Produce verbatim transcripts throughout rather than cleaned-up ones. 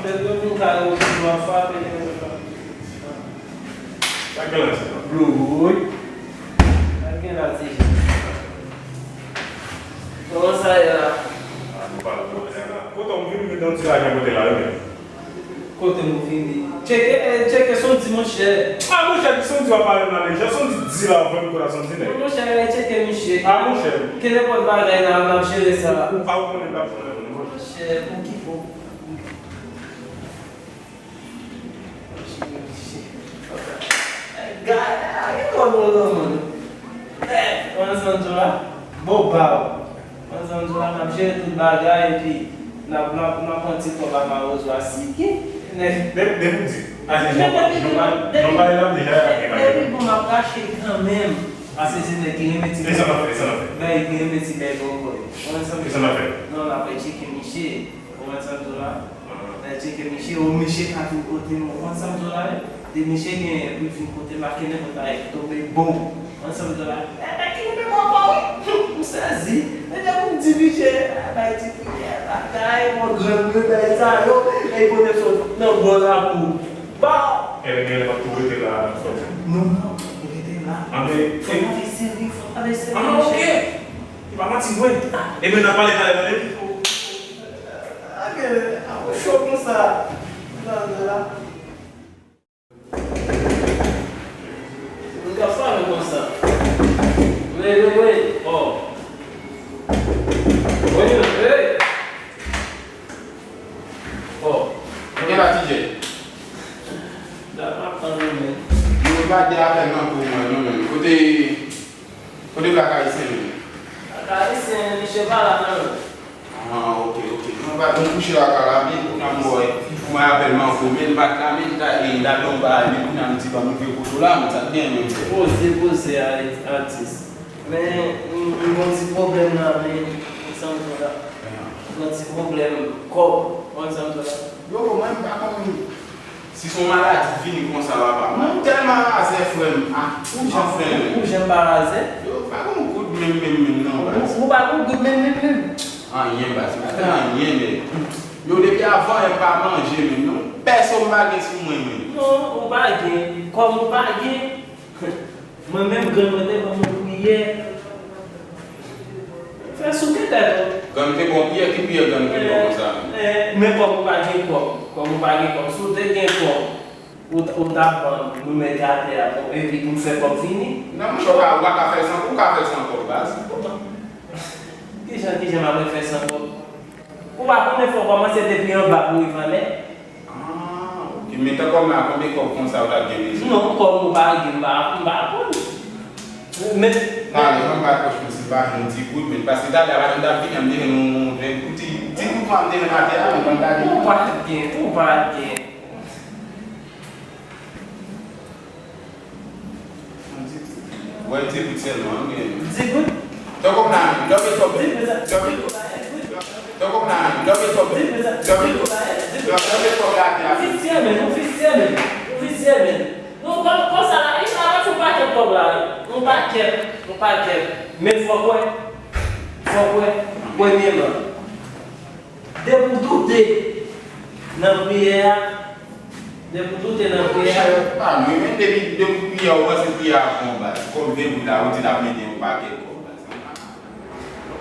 Tèt mwen vin kare, ou toujou ap frape nèg mwen. Sa gen la, sa? Blou, wi. Sa gen la, ti jan? Kòman sa ye la? Ah, nou pa lòt kote la. Kote w vin, vin nan ti lajan kote la, wi. Kote m vini? Tcheke, eh, tcheke Sondy, monchè. Ah, monchè, ki Sondy w ap pale m la deja? Sondy di la, w vin kote Sondy nèg. Monchè, tcheke misye. Ah, monchè. Ke nenpòt bagay la, n ap jere sa. Ou pa konnen l ap konnen. Monchè, pou ki pou? Gade, ah, ki bon, bon, bon, bon. Eh, w ansanm tou la? Bon, ba w. Mwen sanm di w la, n ap jere tout bagay, epi n ap, n ap, n ap pran ti kòb a mawozo a, si gen nèg. Depi, depi w di, a se jan, jan pale, jan pale la, m deja ap gen bagay. Depi bon, m ap rache kanmenm. Paske se nèg ki renmen ti bèy. E sa n ap fè, e sa n ap fè. Bèy, ki renmen ti bèy bòkòy. Ou konprann sa m di w la? E sa n ap fè. Non, n ap al tcheke misye. Ou konprann sa m di w la? Aham. N al tcheke misye, ou misye ka vin kote m, ou konprann sa m di w la, wi? Depi misye gen pou l vin kote m, ak nenpòt bagay ki tonbe, bon. Ansanm de la. Nèg ki renmen bòkò, wi. M sezi. Men depi m di misye, bay ti priyè, bagay, mwen grann mwen, bay sa yo, e kote sot nan bò lakou. Baw! Ebyen, genlè m ap tou rete la, sòti. Non, non, rete la. Anben, fò n fè seri, fò n fè seri, ah, monchè. Ok. Li pa manti vre. Ebyen, n ap pale talè, tande. Ok, ap cho konsa. Talè la. Moun k ap pale konsa. Wi, wi, wi. Oh. Wi, wi. Oh. Mwen gen la, T J. Dat m ap tann ou, men. Yo pa gen apèl nan pou mwen, non, men. Kote, kote Black Ayisyen, men? Black Ayisyen, misye pa la, non. Ah, ok, ok. Mwen pa, mwen kouche lakay la, men kounye a m wè, mwen apèl m anvo, men l pa t la, men l ta, e, l ta gen yon bagay, men kounye a m di, ban m rive kote w la, men sa t gen, men. Poze, poze, a-, atis. Men, m, m gon ti pwoblèm la, men, ou konn sa m di w la. Gon ti pwoblèm kòb, ou konn sa m di w la. Yo, mwen, m pa konn. Si se yon maladi vini konsa, papa. Mwen tèlman razè, frè m. Ah, ou jan, anfen, ou jan pa razè? Yo, pa gon goud menm, menm, menm, non, baz. Ou, ou pa gon goud menm, menm, menm? Anyen, baz. M pa fè anyen, nèg. Yo, depi avan yè m pa manje, menm, non. Pèso m pa gen sou mwen, menm. Non, ou pa gen. Kòm ou pa gen. Mwen menm, grann mwen te ban mwen priyè. Fè souke tèt ou. Grann te ban w priyè, ki priyè grann te ban w konsa menm? Eh, eh, men kòm ou pa gen kòb, kòm ou pa gen kòb, si w te gen kòb, ou t-, ou t ap ban nou mete atè a, bon, epi pou n fè kòb fini. Non, monchè, ou ka, ou pa ka fè l san, ou ka fè l san kòb, baz. Kijan, kijan m ap fè san kòb? Ou pa konnen fò w kòmanse depi anba pou rive anlè? Ah, ok. Men tan kòm la, konbyen kòb konsa ou t ap gen bezwen? Non, kòb ou pa gen, m pa, m pa konn. Men, talè, ban m bat pòch mwen, si l pa yon ti goud, men, paske talè a, madanm t ap vini, m te jwenn yon, yon, yon ti, ti goud, m te jwenn atè a, men ban m gade. Ou pa t gen, ou pa t gen. Wè, di goud sèlman, wi. Di goud? Tankou m la, dòmi twòp. Di goud sa. Dòmi twòp. Tankou m la, dòmi twòp. Di goud sa. Dòmi twòp. Dòmi twòp la, la. Ou visye, men, ou visye, men. Ou visye, men. Non, kon, konsa la, li travay sou pakèt kòb la, wi. Yon pakèt, yon pakèt. Men fòk wè. Fòk wè. Premyèman. Depi w doute nan priyè a, depi w doute nan priyè a. Monchè, pa mwen, men depi, depi w priye a, ou panse priyè a bon, baz. Kòm ven goud la, ou di l ap mete yon pakèt kòb, baz.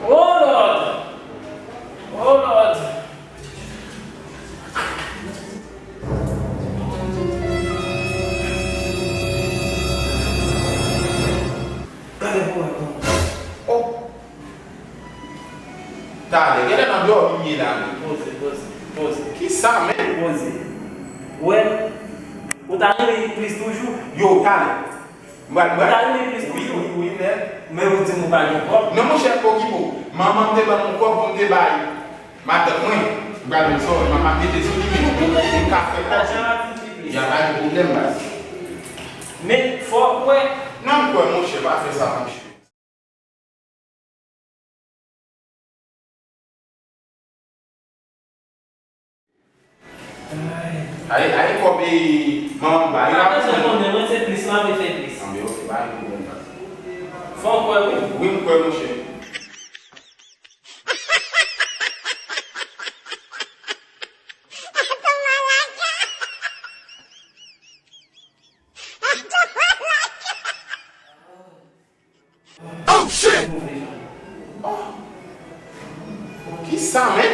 Oh Lord! Oh Lord! Gade pou wè bon. Oh! Talè, genlè nan dòmi m ye la menm. Poze, poze, poze. Kisa menm? Poze. Ou wè, ou ta renmen li plis toujou? Yo, talè. M pral, m pral. Ou ta renmen li plis toujou? Wi, wi, wi, men. Men ou di m ou pa gen kòb. Non, monchè, okipe w. Manman m te ban m yon kòb pou m te bay matant mwen. M pral di w sa, manman m mete sou li, men m ka fè kòb. Lajan ap vin pi plis. Y a pa de pwoblèm, baz. Men, fòk ou wè. Non, m kwè, monchè, pa fè sa, monchè. Ay, ay, kòb, e, manman m ba, e, pa bezwen konnen, mwen se plis, m ap fè plis. Anben, ok, pa gen pwoblèm, baz. Fò w kwè, wi. Wi, m kwè, monchè. Kisa, men?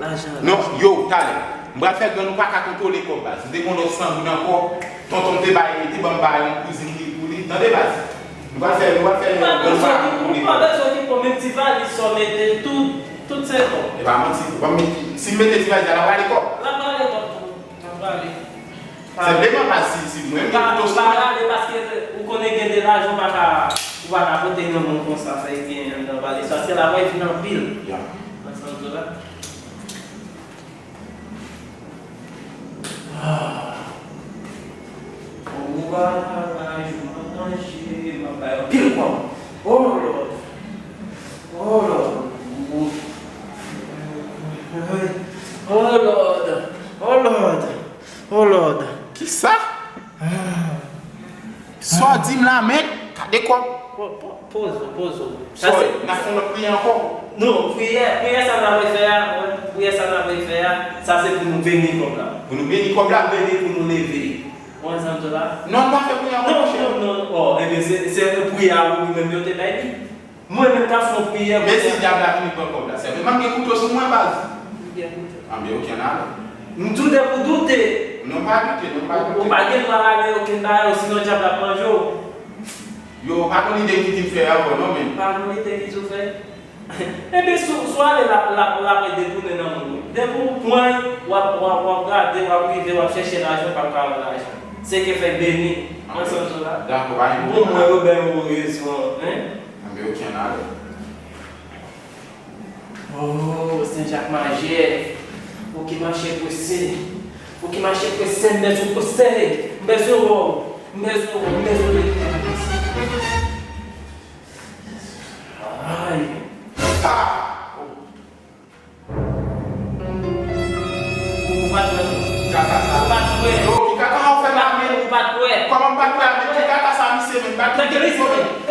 Lajan. Non, yo, talè. M pral fè grann ou pa ka kontwole kòb, baz. M te gen yon lòt san goud ankò. Tonton m te bay, te ban m bay yon kouzin li pou li. Tande, baz. Nou pral fè, nou pral fè grann ou pa ka kontwole kòb. Ou pa bezwen okipe w, menm ti valiz sa w mete, tout, tout se kòb. E pa manti, ou pa mete, si m mete ti valiz la, l ap rale kòb. L ap rale kòb tou. L ap rale. Senpleman, pa si, si mwen, men pa, pito pa sou mwen. Rale paske ou konnen gen de lajan ou pa ka, ou pa ka pote nan men w konsa, sa e gen anndan valiz. Paske lajan vin anpil. Ya. Nan sans la. Ah. Ou pa ka jwenn manje, m ap bay anpil kòb. Oh Lord. Oh Lord. Oh Lord. Oh Lord. Oh Lord. Kisa? Sa w di m la, men, gade kòb. Po-, po-, poze w, poze w. Sa se, n ap fè yon lòt priyè ankò. Non, priyè, priyè sa n ap fè a, priyè sa n ap fè a, sa se pou nou beni kòb la. Pou nou beni kòb la? Pou nou beni, pou nou leve. Ou konprann sa m di w la? Non, n pa fè priyè ankò, monchè. Non, non, non. Oh, ebyen, se, se priyè a ou menm yo te bay li. Mwen menm k ap fè yon priyè. Men si dyab la vini pran kòb la, sèlman m gen kouto sou mwen, baz. M gen kouto. Anben, okenn ale. M doute pou doute. Non, pa doute, non, pa doute. Ou pa gen dwa rale okenn bagay, osinon dyab la ap manje w. Yo, pa konn ide ki di m fè ankò, non, men. Pa konn ide ki di w fè. Ebyen, si w, si w ale, l ap, l ap, l ap detounen nan moun wi. Depi w pran l, w ap, w ap, w ap gade, w ap rive, w ap chèche lajan, w p ap ka wè lajan. Se ke fè beni, nan sans ou la. Dakò, pa gen pwoblèm. Bon, mwen, yo bay ou rezon, hein? Anben, okenn ale. Oh, Sen Jak Majè, ou ki mache prese, ou ki mache prese, m bezwen w prese, m bezwen wè w, m bezwen wè w, m bezwen w. Ay. Ah! Ou pa t wè. Kaka sa. Ou pa t wè. Yo, ki kaka w fè la, men? Ou pa t wè. Kòman m pa t wè, men? Ki kaka sa, misye, men? M pa t wè.